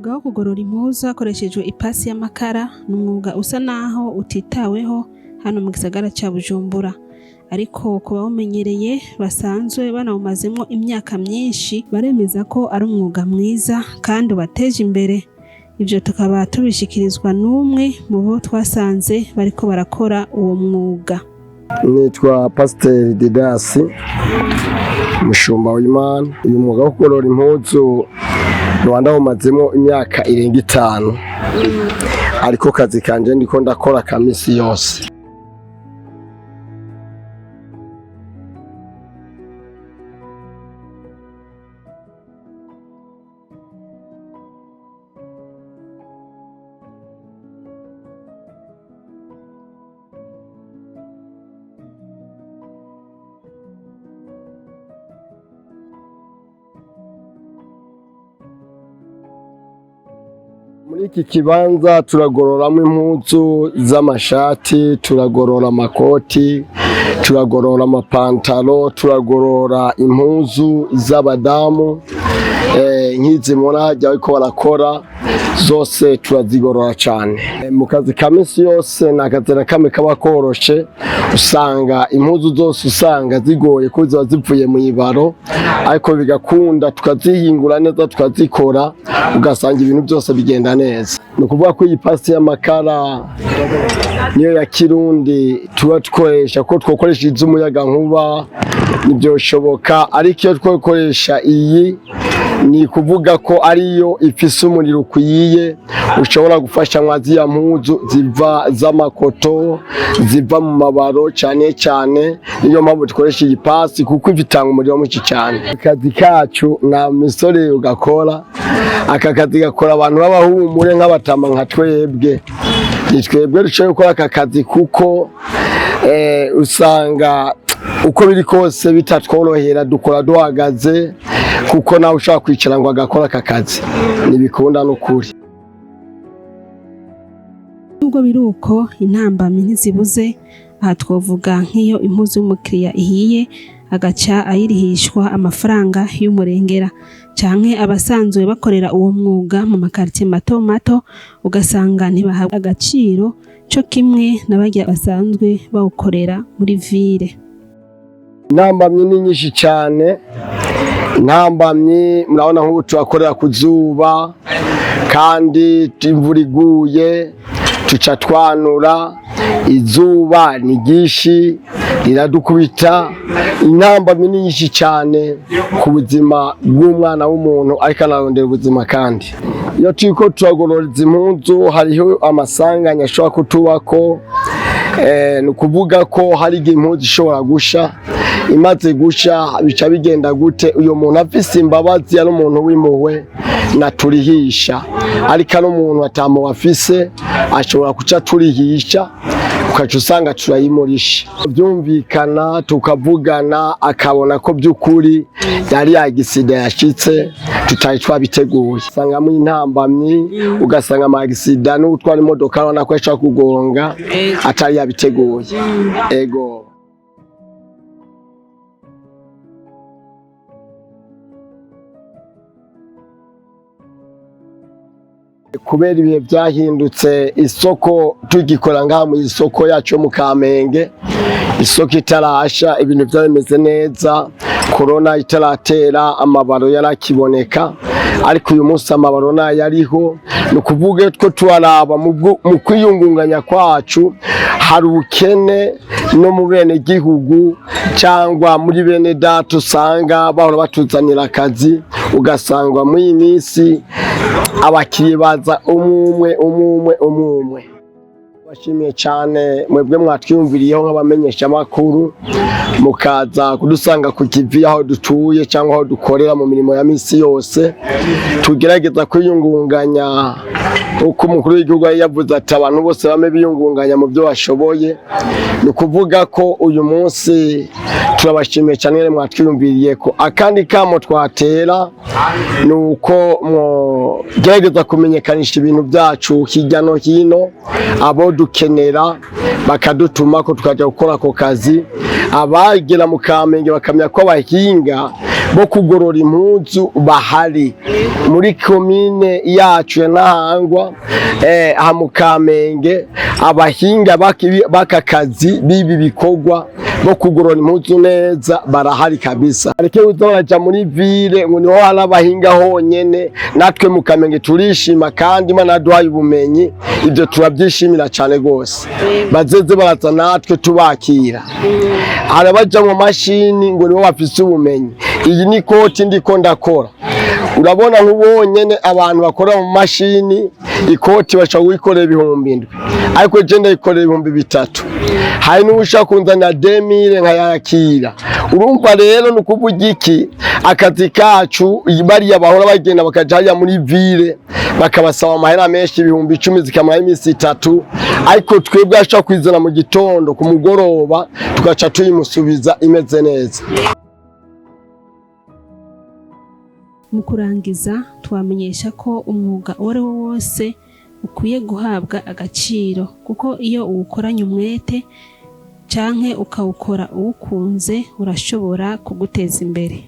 Umwuga wo kugorora impuzu hakoreshejwe ipasi y'amakara ni umwuga usa naho utitaweho hano mu gisagara ca Bujumbura, ariko ku bawumenyereye basanzwe banawumazemwo imyaka myinshi baremeza ko ari umwuga mwiza kandi ubateje imbere. Ivyo tukaba tubishikirizwa n'umwe mu bo twasanze bariko barakora uwo mwuga. Nitwa Pasiteri Didasi Mushumba w'Imana. Uyu mwuga wo kugorora impuzu Rwanda wumazemo imyaka irenga 5, ariko kazi kanje ndiko ndakora kamisi yose. Muri iki kibanza turagororamo impuzu z'amashati, turagorora amakoti, turagorora amapantaro, turagorora impuzu z'abadamu, nk'izi mubona harya bariko barakora zose turazigorora cane. Mu kazi ka misi yose ni akazi na kamwe kaba koroshe, usanga impuzu zose usanga zigoye ko ziba zivuye mw'ibaro, ariko bigakunda tukazihingura neza tukazikora, ugasanga ibintu byose bigenda neza. Ni ukuvuga ko iyi pasi y'amakara niyo ya kirundi tuba dukoresha, ko twokoresha iz'umuyagankuba ntibyoshoboka, ariko iyo twokoresha iyi ni kuvuga ko ariyo ifise umuriro ukwiye, ushobora gufasha nka ziriya mpuzu ziva z'amakoto ziva mu mabaro cane cane. Niyo mpamvu dukoresha iyi pasi kuko itanga umuriro mwinshi cane. Akazi kacu nta misore ugakora, aka kazi gakora abantu b'abahumure nk'abatama nka twebwe. Ni twebwe dushoboye gukora aka kazi kuko usanga uko biri kose bitatworohera, dukora duhagaze kuko nawe ushobora kwicara ngo agakora aka kazi ntibikunda n'ukuri. Nubwo biri uko, intambamyi ntizibuze. Aha twovuga nk'iyo impuzu y'umukiriya ihiye agaca ayirihishwa amafaranga y'umurengera, canke abasanzwe bakorera uwo mwuga mu makaritiye mato mato ugasanga ntibahabwa agaciro co kimwe na barya basanzwe bawukorera muri ville. Intambamyi ni nyinshi cane. Intambamyi murabona nk'ubu turakorera ku zuba kandi imvura iguye tuca twanura, izuba ni ryinshi riradukubita. Intambamyi ni nyinshi cane ku buzima bw'umwana w'umuntu ariko anarondera ubuzima. Kandi iyo turiko turagorora izi mpuzu hariho amasanganya ashobora kutubako, ni ukuvuga ko hari igihe impuzu ishobora gusha, imaze gusha bica bigenda gute? Uyo muntu afise imbabazi ari umuntu w'impuhwe naturihisha, ariko ari umuntu atamuwe afise ashobora kuca turihisha, ukaca usanga turayimurisha. Byumvikana tukavugana akabona ko by'ukuri yari yagisida yashitse tutari twabiteguye. Usangamo intambamyi, ugasanga amagisida n'utwara imodoka urabona ko ashobora kugonga atari yabiteguye. Ego. Kubera ibihe byahindutse, isoko tugikora ngaha mu isoko yacu yo mu Kamenge, isoko itarasha ibintu byari bimeze neza, korona itaratera amabaro yarakiboneka, ariko uyu munsi amabaro nayariho. Ni ukuvuga two turaraba mu kwiyungunganya kwacu hari ubukene no mu bene gihugu cyangwa muri bene data usanga bahora batuzanira akazi, ugasanga muri iyi minsi abakiriya baza umwe umwe umwe umwe. Bashimiye cyane mwebwe mwatwiyumviriyeho nk'abamenyeshamakuru, mukaza kudusanga ku kivi aho dutuye cyangwa aho dukorera mu mirimo ya misi yose. Tugerageza kwiyungunganya uko umukuru w'igihugu yari yavuze ati abantu bose bame biyungunganya mu byo bashoboye. Ni ukuvuga ko uyu munsi turabashimiye cyane mwatwiyumviriye ko. Akandi kamo twatera ni uko mugerageza kumenyekanisha ibintu byacu hirya no hino, abo dukenera bakadutuma ko tukajya gukora ako kazi, abagera mu Kamenge bakamenya ko abahinga Bo kugorora impuzu bahari muri komine yacu ya Ntahangwa, aha mu Kamenge. Abahinga b'aka kazi, b'ibi bikorwa bo kugorora impuzu neza barahari kabisa. Areke kuza baraja muri ville ngo niho hari abahinga honyene. Natwe mu Kamenge turishima, kandi Imana yaduhaye ubumenyi, ibyo turabyishimira cyane rwose. Bazeze baraza, natwe tubakira. Hari abaja mu mashini ngo nibo bafise ubumenyi. Iyi ni koti ndiko ndakora. Urabona nk'ubonyene abantu bakora mu mashini, ikoti bashobora kuyikorera 7,000, ariko je ndayikorera 3000. Hari n'ushaka kunzanira 2000 nkayakira. Urumva rero ni ukuvuga iki? Akazi kacu, bariya bahora bagenda bakaja hariya muri ville bakabasaba amahera menshi, 10,000, zikamara iminsi 3, ariko twebwe ashobora kwizana mu gitondo, ku mugoroba tugaca tuyimusubiza imeze neza. Mu kurangiza, twamenyesha ko umwuga uwo ari wo wose ukwiye guhabwa agaciro, kuko iyo uwukoranye umwete canke ukawukora uwukunze, urashobora kuguteza imbere.